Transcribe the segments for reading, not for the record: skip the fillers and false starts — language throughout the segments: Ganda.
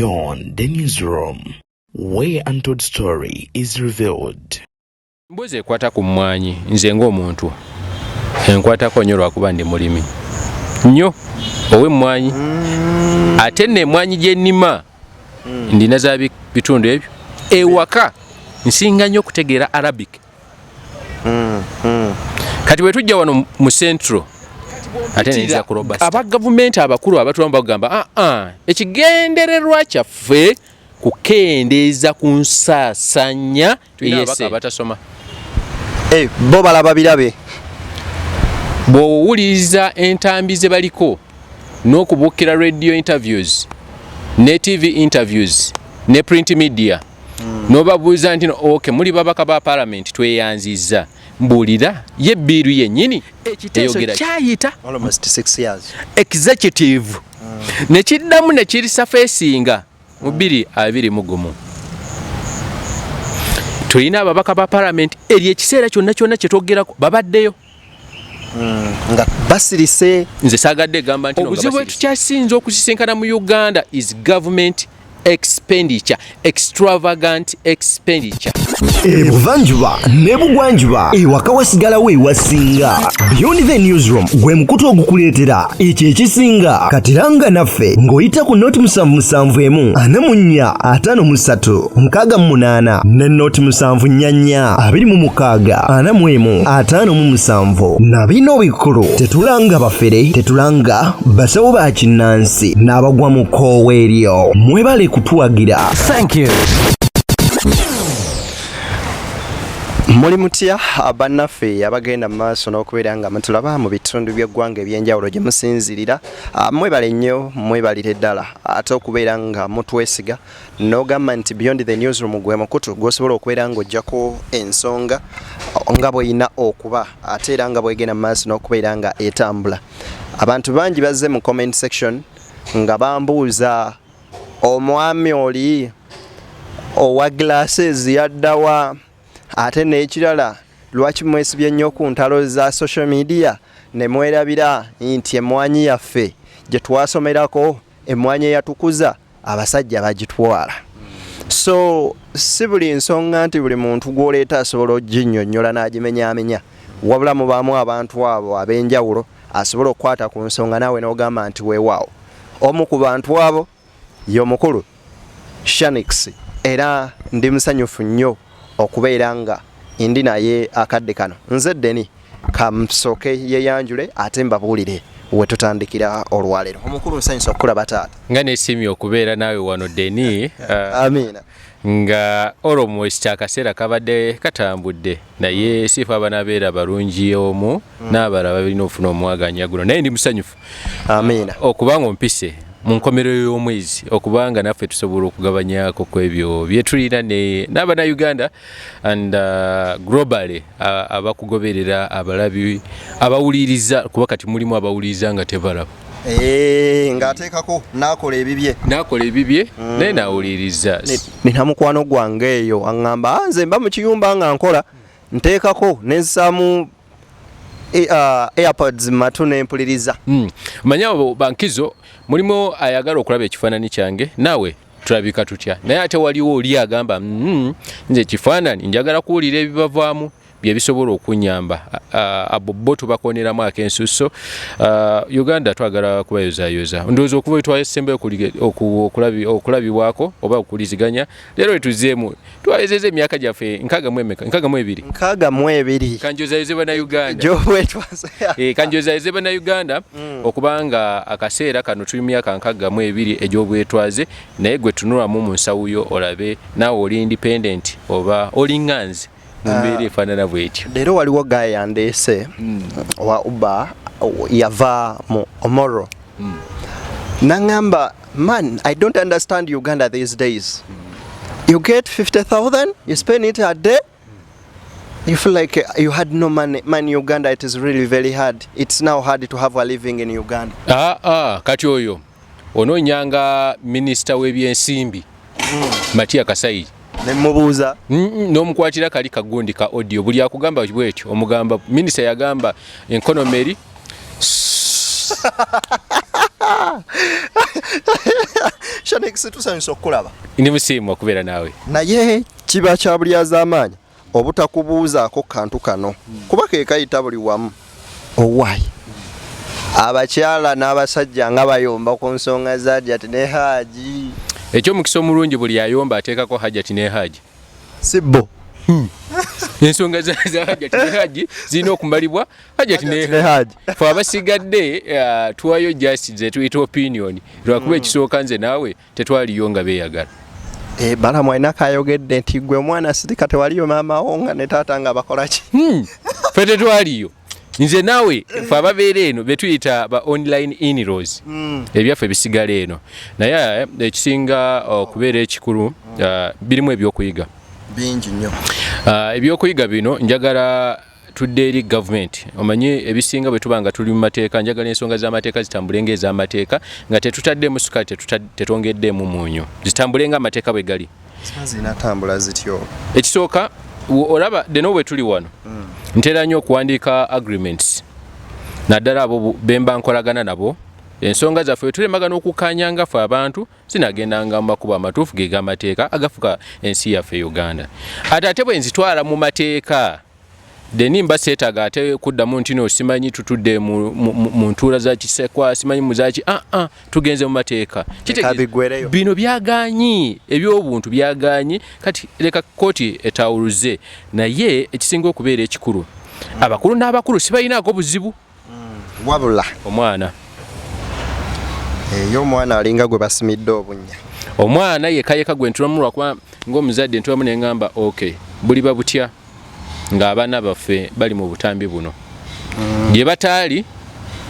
Beyond the Newsroom, where untold story is revealed. Emboozi ekwata ku mmwanyi nze ng'omuntu enkwatako nnyo lwakuba ndi mulimi nnyo ow'emmwanyi. Ate nno emmwanyi gye nnima ndina za bitundu ebyo ewaka nsinga nnyo okutegeera Arabic. Kati bwe tujja wano mu Central ate neyinza ku Robust. Aba gavumenti abakulu abatulamu bagamba aa ekigendererwa kyaffe kukendeeza ku nsaasanya ey'essente. Abatasoma Bo balaba birabe. Bw'owuliriza entambi ze baliko n'okubuukira radio interviews ne TV interviews ne print media, n'obabuuza nti no, okay, muli babaka ba parliament, tweyanzizza, mbuulira ye bill yennyini ekiteeso eyogera ki? Kyayita Almost 6 years. Executive ne kiddamu ne kirisurfacinga mu 2021. Tulina ababaka ba parliament eri ekiseera kyonna kyonna kyetwogerako babaddeyo nga basirise. Nze saagadde gamba nti no nga obuzibu bwe basirise. Tukyasinze okusisinkana mu Uganda is government expenditure, extravagant expenditure. Ebuvanjuba ne bugwanjuba ewaka wasigalawo ewasinga. Beyond the Newsroom gwe mukutu ogukuleetera ekyo ekisinga. Katiranga naffe ng'oyita ku 077 44 53 68 ne 074 26 41 57. Na bino bikulu: tetulanga bafere, tetulanga basawo ba kinnansi n'abagwa mu kkoowa eryo. Mwebale kutuwagira. Thank you. Muli mutya bannaffe abagenda mu maaso n'okubeera nga mutulaba mu bitundu by'eggwanga ebyenjawulo gye musinzirira? Mwebale nnyo, mwebalire ddala ate okubeera nga mutwesiga n'ogamba nti Beyond the Newsroom gwe mukutu gw'osobola okubeera ng'oggyako ensonga nga bw'erina okuba ate era nga bwegenda mu maaso n'okubeera nga etambula. Abantu bangi bazze mu comment section nga bambuuza omwami oli owa glasses yaddawa, ate n'ekirala lwaki mwesibye nnyo ku ntalo za social media ne mwerabira nti emmwanyi yaffe gye twasomerako, emmwanyi eyatukuza abasajja, bagitwala. So si buli nsonga nti buli muntu gw'oleeta asobola oginnyonnyola n'agimenyaamenya, wabula mubaamu abantu abo ab'enjawulo asobola okukwata ku nsonga naawe n'ogamba nti weewaawo. Omu ku bantu abo y'omukulu Shanix, era ndi musanyufu nnyo okubeera nga ndi naye akadde kano. Nze Deni, kamusooke yeyanjule ate mbabuulire we tutandikira olwaleero. Omukulu, nsanyusa okukulaba, taata. Nga nesiimye okubeera naawe wano, Deni. Amiina. Nga almost akaseera kabadde katambudde, naye siife abanaabeera balungi omu n'abalala balina okufuna omwaganya guno, naye ndi musanyufu Amiina. Okubanga ompise mu nkomerero y'omwezi okubanga naffe tusobola okugabanyako ku ebyo bye tulina n'abannayuganda and globally, abakugoberera, abalabi, abawuliriza, kuba kati mulimu abawuliriza nga tebalaba. Ng'ateekako n'akola ebibye. N'akola ebibye naye n'awuliriza. Nina mukwano gwange eyo aŋŋamba, "Ah, nze mba mu kiyumba nga nkola, nteekako nenzisaamu airpods matu nempuliriza." Manya abo bankizo mulimu ayagala okulaba ekifaananyi kyange naawe tulabika tutya, naye ate waliwo oli agamba, nze ekifaananyi njagala kuwulira ebibavaamu bye bisobola okunyamba." Abo bo tubakoneramu akensusso. Uganda twagala kubayozayoza. Ndowooza okuva wetwasembayo okulabibwako oba okuwuliziganya, leero wetuzeemu twayozeza emyaka gyaffe nkaaga mu emeka? 62. 62. Kanjozayoze bannayuganda. Gyobwetwaze. Kanjozayoze bannayuganda okubanga akaseera kano tuli mu myaka 62 egy'obwetwaze, naye gwe tunulamu mu nsawo yo olabe naawe oli independent oba olinga nze mu mbeera efaanana bwetyo. Leero waliwo guy yandeese owa Uber, yava mu Omoro, naŋŋamba, "Man, I don't understand Uganda these days. You get 50,000, you spend it a day, you feel like you had no money. Man, Uganda, it is really very hard. It's now hard to have a living in Uganda." Aa, kati oyo onoonyanga minisita w'ebyensimbi Matia Kasaija. Nemubuuza. N'omukwatira kali kagundi ka audio. Buli akugamba bwetyo omugamba minisita yagamba economy eri. Shanix, tusanyusa okukulaba. Ndi musiimu okubeera naawe. Naye kiba kya bulyazaamaanyi obutakubuuzaako kantu kano, kuba ke kayita buli wamu. Owaayi, abakyala n'abasajja nga bayomba ku nsonga za Hajati ne Haji. Ekyomukisa omulungi, buli ayomba ateekako Hajati ne Haji. Si bo? Ensonga za Hajati ne Haji zirina okumalibwa Hajati ne Haji. Fe abasigadde tuwayo just ze tuyita opinion, lwakuba ekisooka nze naawe tetwaliyo nga beeyagala. E, Balamu alina kayogedde nti gwe omwana sirika, tewaliyo maama wo nga ne taata nga bakola ki? Fe tetwaliyo, nze naawe fe ababeera eno betuyita ba online inlaws. Ebyaffe bisigala eno, naye ekisinga okubeera ekikulu, birimu ebyokuyiga. Bingi nnyo. Ebyokuyiga bino njagala tudde eri gavumenti. Omanyi ebisinga bwe tuba nga tuli mu mateeka, njagala ensonga z'amateeka zitambule ng'ez'amateeka, nga tetutaddemu sukali, tetwongeddeemu munyu, zitambule ng'amateeka bwe gali. Ziba zinatambula zityo? Ekisooka, olaba deno bwe tuli wano, ntera nnyo okuwandiika agreements, naddala abo bemba nkolagana nabo. Ensonga zaffe bwe tulemagana okukkaanya nga ffe abantu, zinagendanga mu makubo amatuufu ge g'amateeka agafuka ensi yaffe Uganda. Ate bwe nzitwala mu mateeka, then mba seetaaga ate kuddamu nti no simanyi tutudde mu ntuula za kisekwa, simanyi muzaki. Ah, ah, tugenze mu mateeka. Leka biggwereyo. Bino byaganyi, ebyobuntu byaganyi, kati leka kooti etawuluze. Naye ekisinga okubeera ekikulu, abakulu n'abakulu sibalinaako buzibu. Wabula omwana. Eyo omwana alinga gwe basimidde obunnya. Omwana yeka yeka gwe ntulamu, lwakuba ng'omuzadde ntulamu ne ŋŋamba, ok, buliba butya ng'abaana baffe bali mu butambi buno gye bataali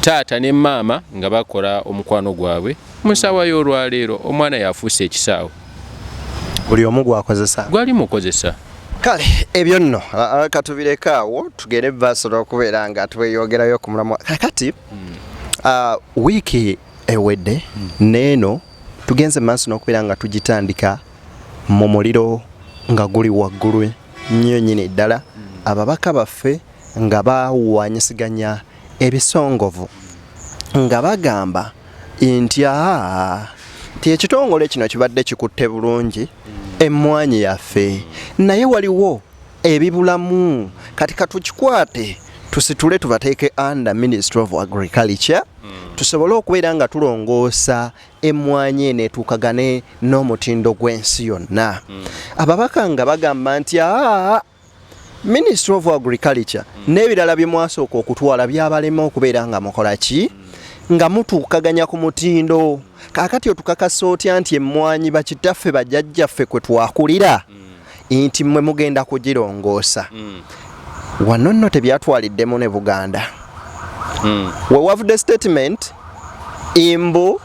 taata ne maama nga bakola omukwano gwabwe? Mu ssaawa y'olwaleero omwana yafuuse ekisaawe. Buli omu gwakozesa. Gwali mukozesa. Kale ebyo nno katubireke awo, tugende basobola okubeera nga tweyongerayo ku mulamwa. Kakati wiiki ewedde neeno tugenze maaso n'okubeera nga tugitandika mu muliro nga guli waggulu nnyo nnyini ddala, ababaka baffe nga bawanyisiganya ebisongovu nga bagamba nti aa nti ekitongole kino kibadde kikutte bulungi emmwanyi yaffe, naye waliwo ebibulamu. Kati katukikwate tusitule tubateeke under Ministry of Agriculture, tusobole okubeera nga tulongoosa emmwanyi eno etuukagane n'omutindo gw'ensi yonna. Ababaka nga bagamba nti aa Ministry of Agriculture n'ebirala bye mwasooka okutwala byabalema okubeera nga mukola ki, nga mutuukaganya ku mutindo. Kaakati otukakasa otya nti emmwanyi bakitaffe bajjajjaffe kwe twakulira nti mmwe mugenda kugirongoosa? Wano nno tebyatwaliddemu ne Buganda. We wavudde statement imbu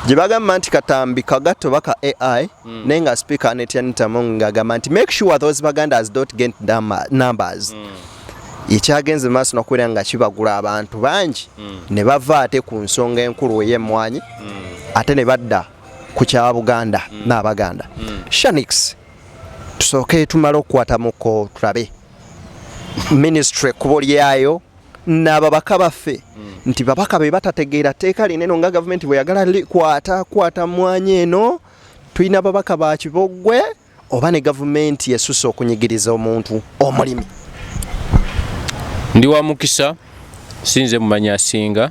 gye bagamba nti katambi kagato baka AI, naye nga Speaker Annet Anita Among ng'agamba nti make sure those Bagandas don't get numbers. Ekyagenze maaso nokubeera nga kibagula abantu bangi ne bava ate ku nsonga enkulu ey'emmwanyi, ate ne badda ku kya Buganda n'Abaganda. Shanix, tusooke tumale okukwatamuko tulabe ministry ekkubo lyayo n'ababaka baffe, nti babaka be batategeera tteeka lino eno nga gavumenti bwe yagala likwata kwata mmwanyi eno. Tulina babaka ba kiboggwe oba ne gavumenti esusse okunyigiriza omuntu omulimi? Ndi wa mukisa, sinze mumanyi asinga.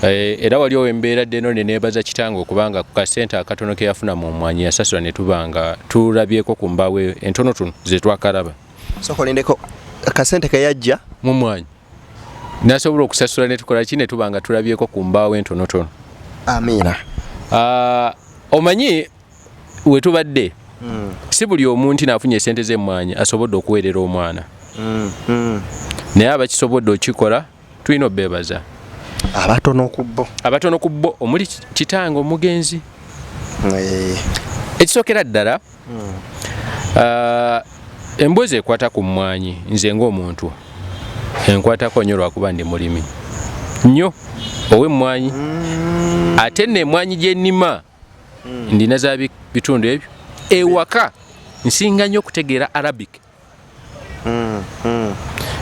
Era wali owembeera ddeno ne neebaza kitange okubanga ku kasente akatono ke yafuna mu mmwanyi yasasula ne tuba nga tulabyeko ku mbaawo entonotono ze twakalaba. Sooka olindeko, akasente keyajja mu mmwanyi nasobola okusasula ne tukola ki, ne tuba nga tulabyeko ku mbaawo entonotono. Amiina. Omanyi we tubadde, si buli omu nti naafunye esente z'emmwanyi asobodde okuweerera omwana, naye abakisobodde okikola tulina obeebaza. Abatono ku bo. Abatono ku bo omuli kitange omugenzi. Ekisookera ddala, emboozi ekwata ku mmwanyi, nze ng'omuntu enkwatako nnyo lwakuba ndi mulimi nnyo ow'emmwanyi, ate nno emmwanyi gye nnima ndina za bitundu ebyo ewaka nsinga nnyo okutegeera Arabic.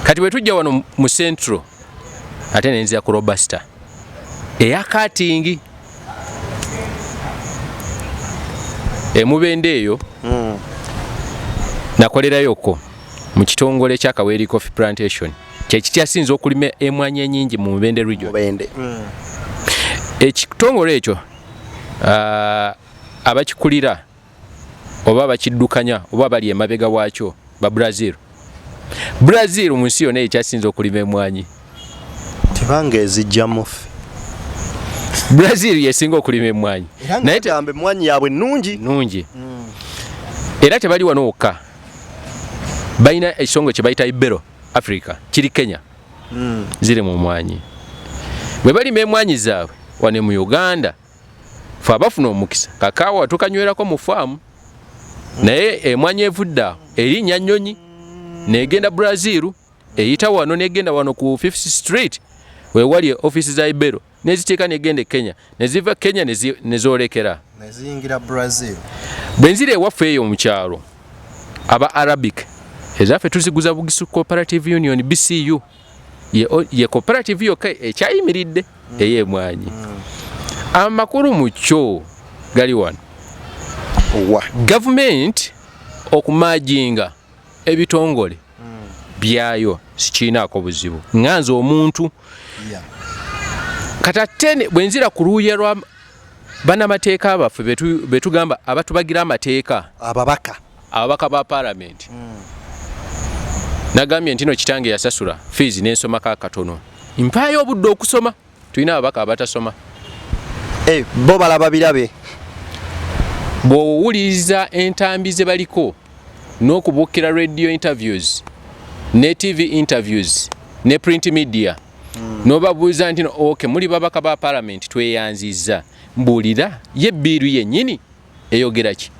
Kati bwe tujja wano mu Central, ate nenzira ku Robusta. Eya cutting emubende eyo nakolerayoko mu kitongole kya Kaweri Coffee Plantation, kyekikyasinze okulima emwanyi enyingi mu Mubende region. Mubende. Ekitongole ekyo abakikulira oba bakiddukanya oba bali emabega waakyo ba Brazil. Brazil mu nsi yonna ekyasinze okulima emwanyi. Tebanga ezijja muffe. Brazil yesinga okulima emwanyi. Naye tamba emwanyi yaabwe nnungi. Nnungi. Era tebali wano wokka, balina ekitongole kye bayita Ibero Africa, kiri Kenya. Ziri mu mwanyi. Bwe balima emwanyi zaabwe wano mu Uganda, fe abafuna omukisa kakaawa tukanywerako mu faamu, naye emwanyi evudde awo erinnya nnyonyi negenda Brazil, eyita wano negenda wano ku Fifth Street wewali ofisi za Ibero, neziteeka negenda e Kenya, neziva Kenya nezolekera neziyingira Brazil. Bwe nzira ewaffe eyo mu kyalo, aba Arabic ezaffe tuziguza Bugisu Cooperative Union, BCU, ye cooperative yokka ekyayimiridde ey'emwanyi. Amakulu mu kyo gali wano. Gavumenti okumajinga ebitongole byayo sikiinaako buzibu nganze omuntu. Kati ate bwe nzira ku luuya lwa bannamateeka baffe betugamba abatubagira amateeka, ababaka, ababaka ba palamenti, nagambye nti no kitange yasasula fees n'ensomako akatono, mpaayo obudde okusoma. Tulina ababaka abatasoma. Bo balaba birabe. Bw'owuliriza entambi ze baliko n'okubuukira radio interviews ne TV interviews ne print media, n'obabuuza nti no, okay, muli babaka ba palamenti, tweyanzizza, mbuulira ye bill yennyini eyogera ki?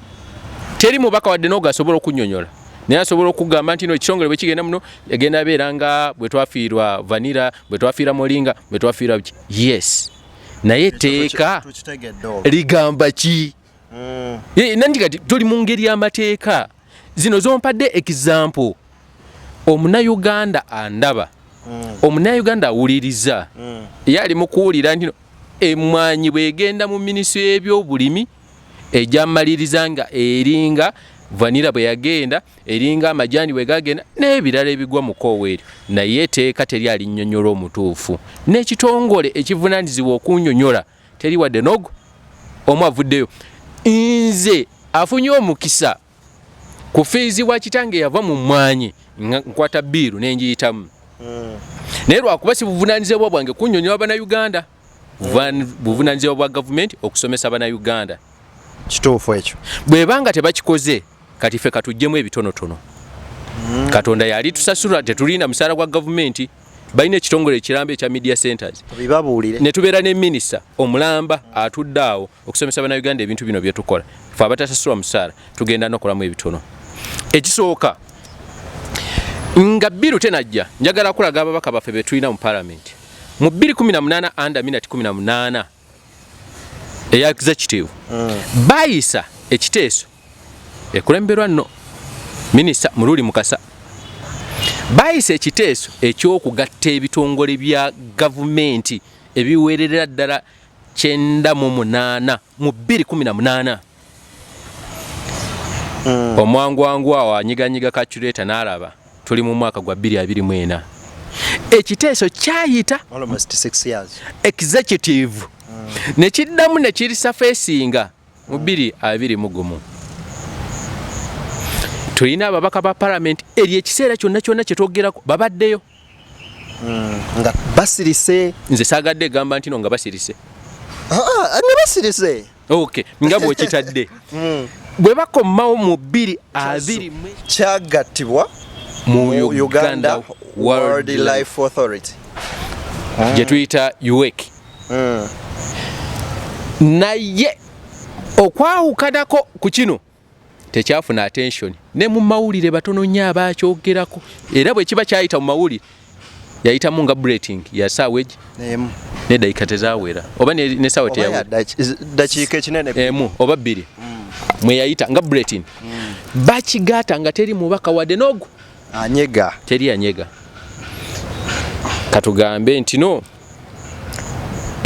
Teri mubaka wadde n'ogo asobola okunnyonnyola, naye asobola okugamba nti no ekitongole bwe kigenda muno egenda beera nga bwe twafiirwa vanilla, bwe twafiira moringa, bwe twafiirwa biki. Yes, naye etteeka ligamba ki? Nanti kati tuli mu ngeri y'amateeka zino zompadde example. Omunnayuganda andaba, omunnayuganda awuliriza, ye ali mu kuwulira nti no emwanyi bwegenda mu minisitule y'ebyobulimi ejamaliriza nga eringa vanilla bwe yagenda, eringa amajani bwe gagenda n'ebirala ebigwa mu koowa eryo, naye etteeka teri alinnyonnyola omutuufu, n'ekitongole ekivunaanyizibwa okunnyonnyola teri wadde n'ogo omu avuddeyo. Nze afunye omukisa ku fees wa kitange yava mu mmwanyi, nkwata bill nenjiyitamu, naye lwakuba si buvunaanyizibwa bwange kunnyonnyola bannayuganda. Buvunaanyizibwa bwa gavumenti okusomesa bannayuganda. Kituufu ekyo. Bwebanga tebakikoze, kati ffe katuggyemu ebitonotono. Katonda yali tusasula, tetulina musaala gwa gavumenti. Balina ekitongole ekiramba ekya media centers, bibabuulire, ne tubeera ne minisita omulamba atudde awo okusomesa bannayuganda ebintu bino byetukola. Fe abatasasulwa musaala tugenda nokolamu ebitono. Ekisooka, nga bill tenajja, njagala kulaga ababaka baffe be tulina mu palamenti mu 2018 under minute 18 eya executive. Bayisa ekiteeso ekulemberwa nno minisita Mululi Mukasa, bayisa ekiteeso ekyokugatta ebitongole bya gavumenti ebiwererera ddala 98 mu 2018. Omwangwangu awo anyiganyiga calculator n'alaba tuli mu mwaka gwa 2024. Ekiteeso kyayita almost 6 years. Executive nekiddamu nekirisurfacinga mu 2021. Tulina ababaka ba palamenti eri ekiseera kyonna kyonna kyetwogerako babaddeyo nga basirise. Nze saagadde egamba nti no nga basirise. Nga basirise. Ok, nga bwekitadde bwe bakomawo mu 2 20 Kyagattibwa mu mu Uganda Wildlife Authority gye tuyita UWEC. Naye okwawukanako ku kino tekyafuna attention ne mu mawulire, batono nnyo abakyogerako, era bwe kiba kyayita mu mawulire yayitamu nga bulletin ya saawa egi emu neddakiika tezawera oba nesaawa oba teyawera. Ya dakiika ekinene. Emu oba bbiri mwe yayita nga bulletin. Bakigaata nga teri mubaka wadde n'ogwo anyega. Teri anyega. Katugambe nti no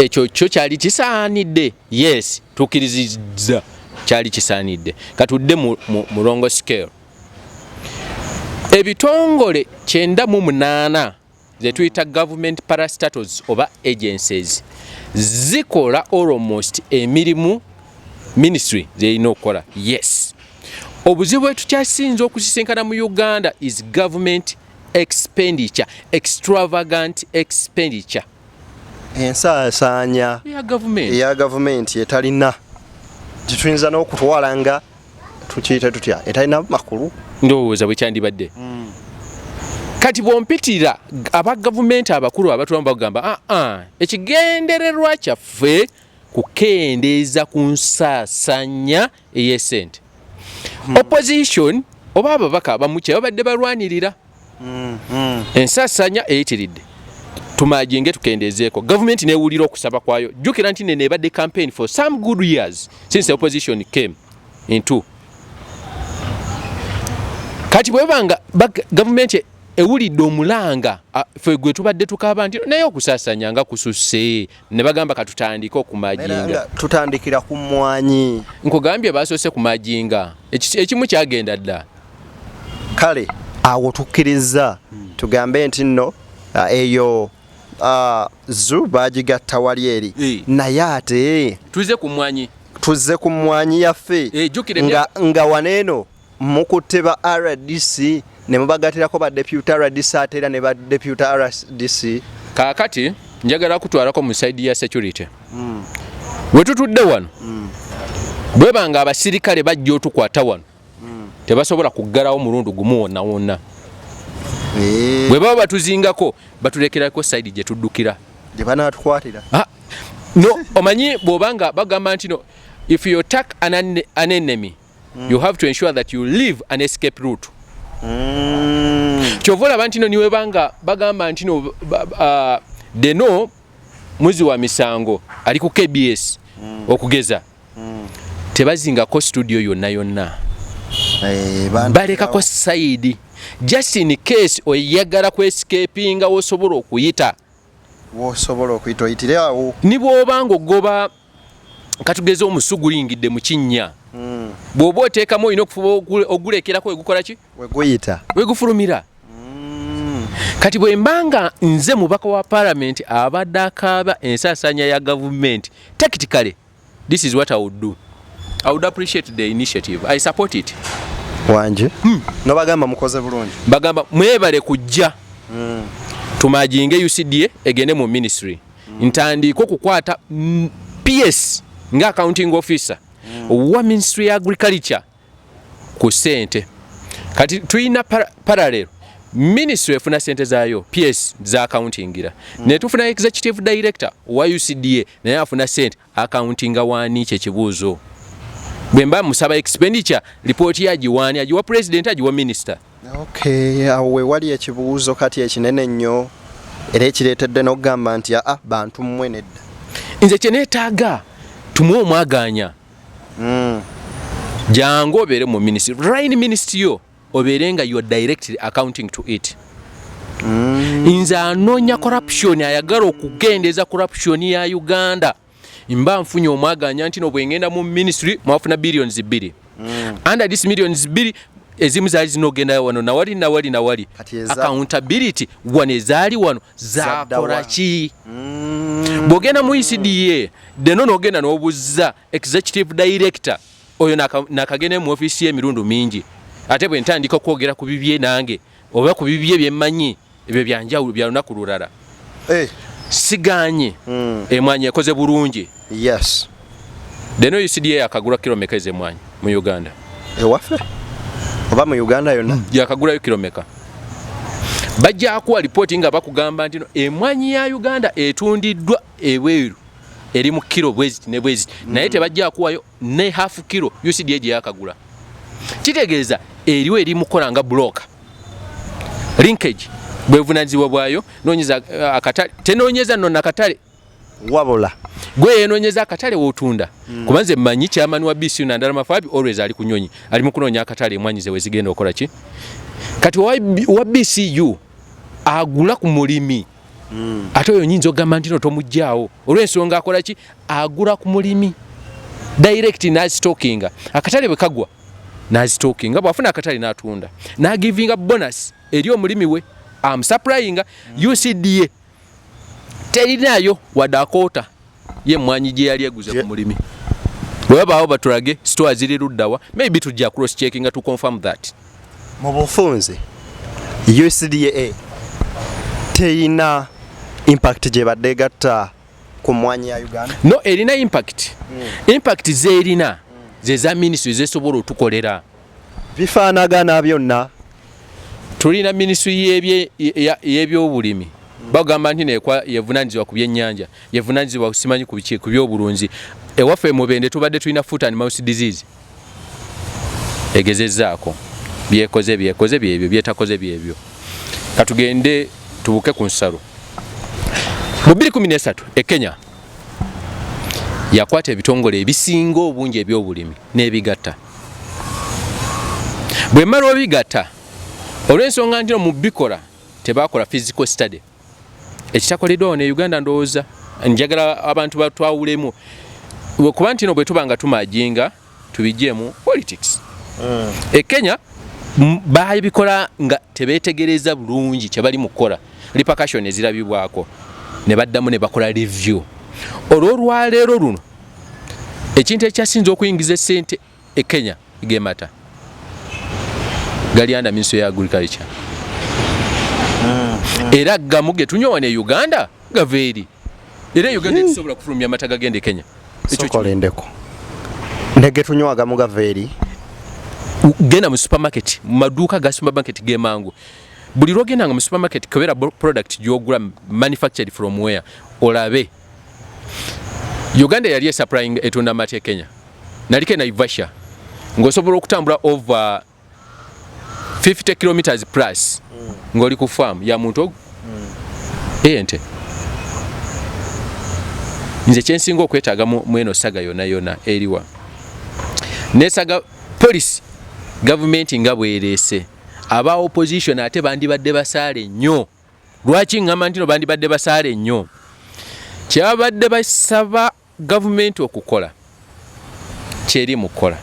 Ekyo kyo kyali kisaanidde. Yes, tukkiriziza kyali kisaanidde. Katudde mu wrong scale. Ebitongole 98 zetuyita government parastatals oba agencies zikola almost emirimu ministry zerina okukola. Yes, obuzibu bwetukyasinza okusisinkana mu Uganda is government expenditure, extravagant expenditure. Ensaasaanya ya gavumenti. Eya gavumenti etalina gituyinza n'okutwala nga tukiyite tutya, etalina makulu. Ndowooza bwe kyandibadde. Kati bw'ompitira aba gavumenti abakulu abatulamu bagamba, aa, ekigendererwa kyaffe kukendeeza ku nsaasanya ey'esente. Opposition oba ababaka abamu kye babadde balwanirira, ensaasanya eyitiridde, tumajinge tukendeezeeko. Gavumenti newulira okusaba kwayo. Jjukira nti nene ebadde campaign for some good years since the opposition came into. Kati bwebanga gavumenti ewulidde omulanga ffe gwe tubadde tukaaba nti naye okusaasanya nga kususse, ne bagamba katutandike okumajinga. Tutandikira ku mmwanyi. Nkugambye basoose kumajinga, ekimu kyagenda dda. Kale awo tukkiriza tugambe nti nno eyo zoo bagigatta wali eri. Naye ate tuze ku mmwanyi. Tuzze ku mmwanyi yaffe. Jjukira nga waneeno mukutte ba RDC ne mubagatirako ba deputy RDC, ate era ne ba deputy RDC. Kaakati njagala kutwalako mu side ya security. We tutudde wano, bwebanga abasirikale bajja otukwata wano, tebasobola kuggalawo mulundu gumu wonna wonna. Bwe baba batuzingako, batulekerako side gye tuddukira. Gye banaatukwatira. Ah, no, omanyi bw'obanga bagamba nti no, if you attack an enemy, you have to ensure that you leave an escape route. Kyova olaba nti no niwebanga bagamba nti no deno muzi wa misango ali ku KBS, okugeza, tebazingako studio yonna yonna. Balekako side just in case oyagala kwescapinga, wosobola okuyita. Wosobola okuyita, oyitire awo. Ni bw'oba nga ogoba, katugeze omusu guyingidde mu kinnya, bw'oba oteekamu olina okufuba ogulekerako wegukola ki? Weguyita. Wegufulumira. Kati bwe mbanga nze mubaka wa palamenti abadde akaaba ensaasaanya ya gavumenti, tactically this is what I would do. I would appreciate the initiative, I support it. Wanje nobagamba mukoze bulungi. Bagamba mwebale kujja, tumajinge UCDA egende mu ministry, ntandike okukwata PS nga accounting officer wa ministry ya agriculture ku ssente. Kati tulina parallel ministry efuna sente zaayo, PS za accountingira, ne tufuna executive director wa UCDA naye afuna sente. Accountinga wani? Kyekibuuzo. Bwe mba musaba expenditure report, yagiwaani? Agiwa president, agiwa minister? Okay, awo we wali ekibuuzo kati ekinene ennyo era ekireetedde n'okugamba nti aa, bantu mmwe, nedda. Nze kyeneetaaga, tumuwe omwaganya. Jangu obeere mu ministry, line ministry yo obeere nga you are directly accounting to it. Nze anoonya corruption, ayagala okugendeeza corruption ya Uganda, mba nfunye omwaganya nti no bwengenda mu ministry mwafuna billions 2. Under this millions 2, ezimu zaali zinogenda wano nawali nawali nawali. Kati Accountability wano, ezaali wano zakola Zaddawa. ki? Bw'ogenda mu ECDA deno n'ogenda n'obuuza executive director oyo, nakagenda mu ofiisi y'emirundi mingi, ate bwe ntandika okwogera ku bibye nange oba ku bibye byemmanyi, ebyo byanjawulo, bya lunaku lulala. Siganye, emwanyi ekoze bulungi. Deno UCDA yakagula kilo meka ez'emwanyi mu Uganda? Ewaffe oba mu Uganda yonna? Yakagulayo kilo meka? Bajja kuwa lipooti nga bakugamba nti no emwanyi ya Uganda etundiddwa ebweru eri mu kilo bweziti ne bweziti, naye tebajja kuwayo ne half kilo UCDA gye yakagula. Kitegeeza eriwo eri mukola nga broker linkage, bwevunanyizibwa bwayo noonyeza akatale. Tenoonyeza nno nakatale. Wabula gwe yenoonyeza akatale wotunda, kuba nze mmanyi chairman wa BCU Nandala Mafabi always ali ku nyonyi, ali mu kunoonya akatale emwanyi ze wezigenda okola ki. Kati owa BCU agula ku mulimi. Ate oyo nyinza okugamba nti no tomuggyaawo olw'ensonga akola ki? Agula ku mulimi direct n'azitokinga, akatale bwe kagwa n'azitokinga, bw'afuna akatale n'atunda, n'agivinga bonus eri omulimi we amusupplyinga. UCDA terinayo wadde akoota y'emmwanyi gye yali eguze ku mulimi. Bwe babaawo batulage store ziri luddawa, maybe tujja cross checkinga to confirm that. Mu bufunze, UCDA teyina impact gyebadde egatta ku mmwanyi ya Uganda? No, erina impact. Impact zeerina ze za ministry zesobola otukolera. Bifaanagana byonna. Tulina ministry y'ebyobulimi, bagamba nti nekwa yevunanyizibwa ku byennyanja, yevunanyizibwa simanyi ku biki, ku byobulunzi. Ewaffe Mubende tubadde tulina foot and mouth disease, egezezzaako, byekoze byekoze byebyo, byetakoze byebyo. Katugende tubuke ku nsalo. Mu 2013 e Kenya yakwata ebitongole ebisinga obungi ebyobulimi n'ebigatta. Bwe mala obigatta, olw'ensonga nti no mu bikola tebakola physical study, ekitakoleddwa wano e Uganda, ndowooza njagala abantu batwawulemu, kuba nti no bwe tuba nga tumajinga tubigyemu politics. E Kenya babikola nga tebetegereza bulungi kyebali mu kukola, repercussion ezirabibwako, ne baddamu ne bakola review. Olw'olwaleero luno ekintu ekyasinza okuyingiza essente e Kenya gemata gali under Ministry ya Agriculture, era gamu ge tunywa wano e Uganda gava eri. Era e Uganda tetusobola kufulumya amata gagenda e Kenya. Ekyo Sokolendeko nege tunywa agamu gava eri. Genda mu supermarket, mu maduuka ga supermarket gemangu, buli lwogendanga mu supermarket kebera product gyogula, manufactured from where, olabe. Uganda yali esupplying, etunda amata e Kenya. Naliko e Naivasha, ng'osobola okutambula over 50 kilometers plus ng'oli ku farm ya muntu ogu ente. Nze kyensinga okwetaaga mu eno saga yonna yonna eriwa nesaga policy gavumenti nga bwereese, aba opposition ate bandibadde basaale nnyo. Lwaki ŋŋamba nti no bandibadde basaale nnyo? Kyabadde basaba gavumenti okukola kyeri mu kukola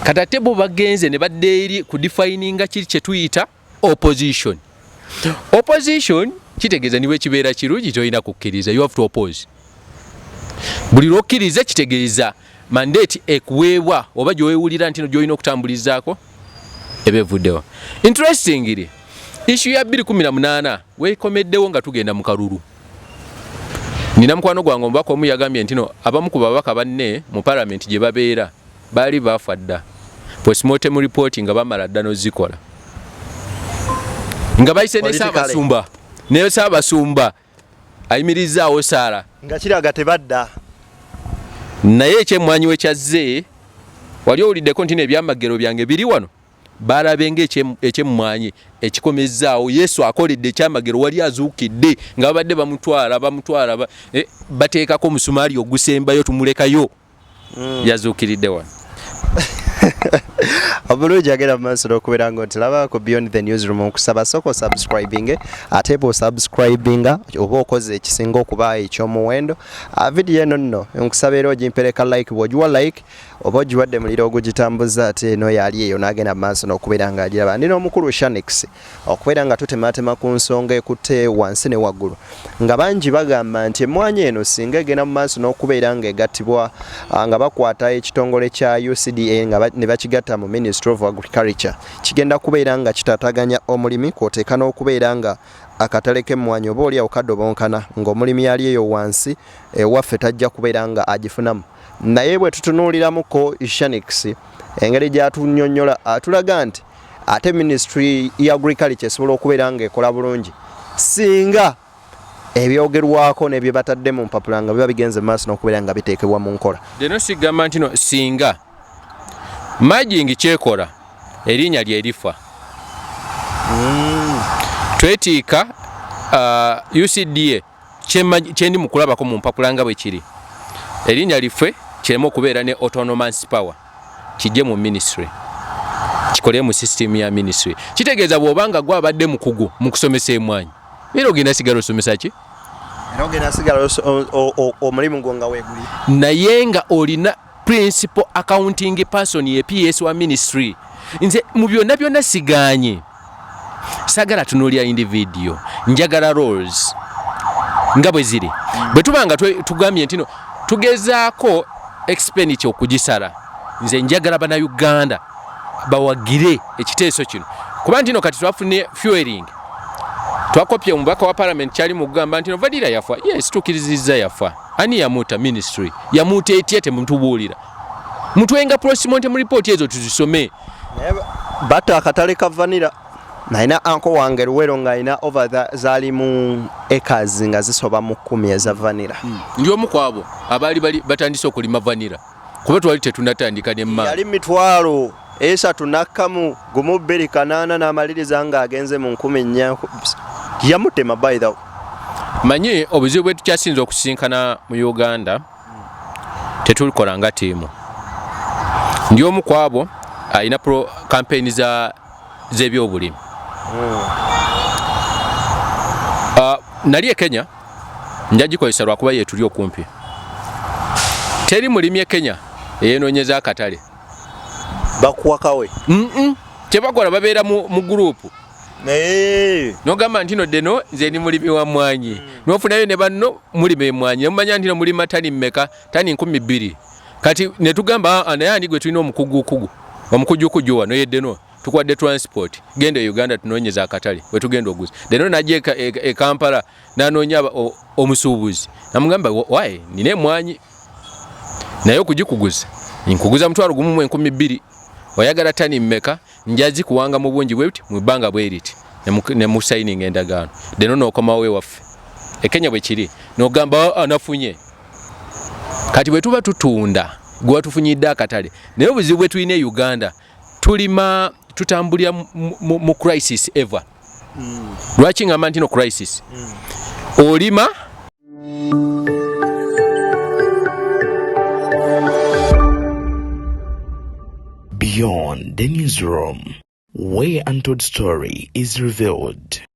kati, ate bo bagenze ne badda eri kudefininga kiri kye tuyita opposition. Opposition kitegeeza niwe kibeera kirungi tolina kukkiriza, you have to oppose. Buli lwokkiriza kitegeeza mandate ekuweebwa oba gyowewulira nti no gyolina okutambulizaako eba evuddewo. Interestingly, issue ya 2018 weekomeddewo nga tugenda mu kalulu. Nina mukwano gwange omubaka omu yagambye nti no abamu ku babaka banne mu palamenti gye babeera baali baafa dda, postmortem report nga bamala dda nozikola, nga bayise ne Ssaabasumba, ne Ssaabasumba ayimirizaawo saala. Nga kiraga tebadda. Naye ekyemmwanyi we kyazze, wali owuliddeko nti nebyamagero byange biri wano, balabe nga ekyemmwanyi ekikomezaawo Yesu akoledde ekyamagero, wali azuukidde, nga babadde bamutwala bamutwala bateekako omusumaali ogusembayo tumulekayo. Yazuukiridde wano. Obulungi, agenda mu maaso n'okubeera nga otulaba ku Beyond the Newsroom. Okusaba sooka osubscribing, ate bw'osubscribinga oba okoze ekisinga okuba ekyomuwendo. Vidiyo eno nno nkusaba era ogimpereka like. Bw'ogiwa like oba ogiwadde muliro ogugitambuza, ate eno yali eyo n'agenda mu maaso n'okubeera ng'agiraba. Ndi n'omukulu Shanix okubeera nga tutematema ku nsonga ekutte wansi ne waggulu, nga bangi bagamba nti emmwanyi eno singa egenda mu maaso n'okubeera ng'egattibwa, nga bakwata ekitongole kya UCDA nga ne bakigatta mu Ministry of Agriculture, kigenda kubeera nga kitaataganya omulimi, kw'oteeka n'okubeera nga akatale k'emmwanyi oba oli awo kadobonkana, ng'omulimi ali eyo wansi ewaffe tajja kubeera nga agifunamu. Naye bwe tutunuuliramuko Shanix engeri gy'atunnyonnyola, atulaga nti ate Ministry ya Agriculture esobola okubeera ng'ekola bulungi singa ebyogerwako n'ebye batadde mu mpapula nga biba bigenze mu maaso n'okubeera nga biteekebwa mu nkola. Lero sigamba nti no singa merging kyekola erinnya lyerifa. Twetiika UCDA kyendi mu kulabako mu mpapula nga bwe kiri, erinnya life kireme okubeera ne autonomous power, kijje mu ministry, kikole mu system ya ministry. Kitegeeza bw'oba nga gwabadde mukugu mu kusomesa emwanyi, era ogenda sigala osomesa ki? Era ogenda sigala omulimu gwo nga weeguli. Naye nga olina principal accounting person ye PS wa ministry. Nze mu byonna byonna siganye, sagala tunuulira individual, njagala roles nga bwe ziri. Bwe tuba nga tugambye nti no tugezaako expenditure okugisala, nze njagala Bannayuganda bawagire ekiteeso kino, kuba nti no kati twafunye fueling, twakopye omubaka wa parliament kyali mu kugamba nti no vanilla yafa. Yes, tukirizizza yafa. Ani yamuta? Ministry yamuta etya? Temutubuulira, mutwenga postmortem report ezo tuzisome. Batta akatale ka vanilla. Nalina uncle wange Luwero ng'alina over zaali mu acres nga zisoba mu 10 eza vanilla. Ndi omu ku abo abaali bali batandise okulima vanilla, kuba twali tetunatandika ne yali 301,280 n'amaliriza ng'agenze mu 4,000. Yamutema, by the way. Manyi obuzibu bwe tukyasinza okusinkana mu Uganda, tetulikola nga ttiimu. Ndi omu ku abo alina pro campaign za z'ebyobulimi. Nali e Kenya, nja gikozesa lwakuba yetuli okumpi. Teri mulimi e Kenya eyenoonyeza akatale. Bakuwa kawe. Kyebakola, babeera mu gurupu. Naye nogamba nti no deno nze ndi mulimi wa mwanyi, nofunayo ne banno mulima emwanyi, nemumanya nti no mulima tani mmeka? Tani 2000. Kati netugamba, "Ah, naye ani gwe tulina omukugukugu, omukujukuju wano?" Ye Deno. Tukwadde transport, genda e Uganda tunoonyeza akatale wetugenda oguza. Deno najja e Kampala nanoonya omusuubuzi, namugamba, "Waye nina emwanyi, naye okugikuguza nkuguza 12,000. Oyagala tani mmeka? Njazi kuwanga mu bungi bwe buti mu bbanga bwe riti." Ne musayininga endagaano. Deno n'okomawo ewaffe e Kenya bwe kiri, n'ogamba, "Ah, nafunye." Kati bwe tuba tutunda, gwe watufunyidde akatale. Naye obuzibu bwe tulina e Uganda, tulima tutambulira mu crisis ever. Lwaki ngamba nti no crisis? Olima Beyond the Newsroom, where untold story is revealed.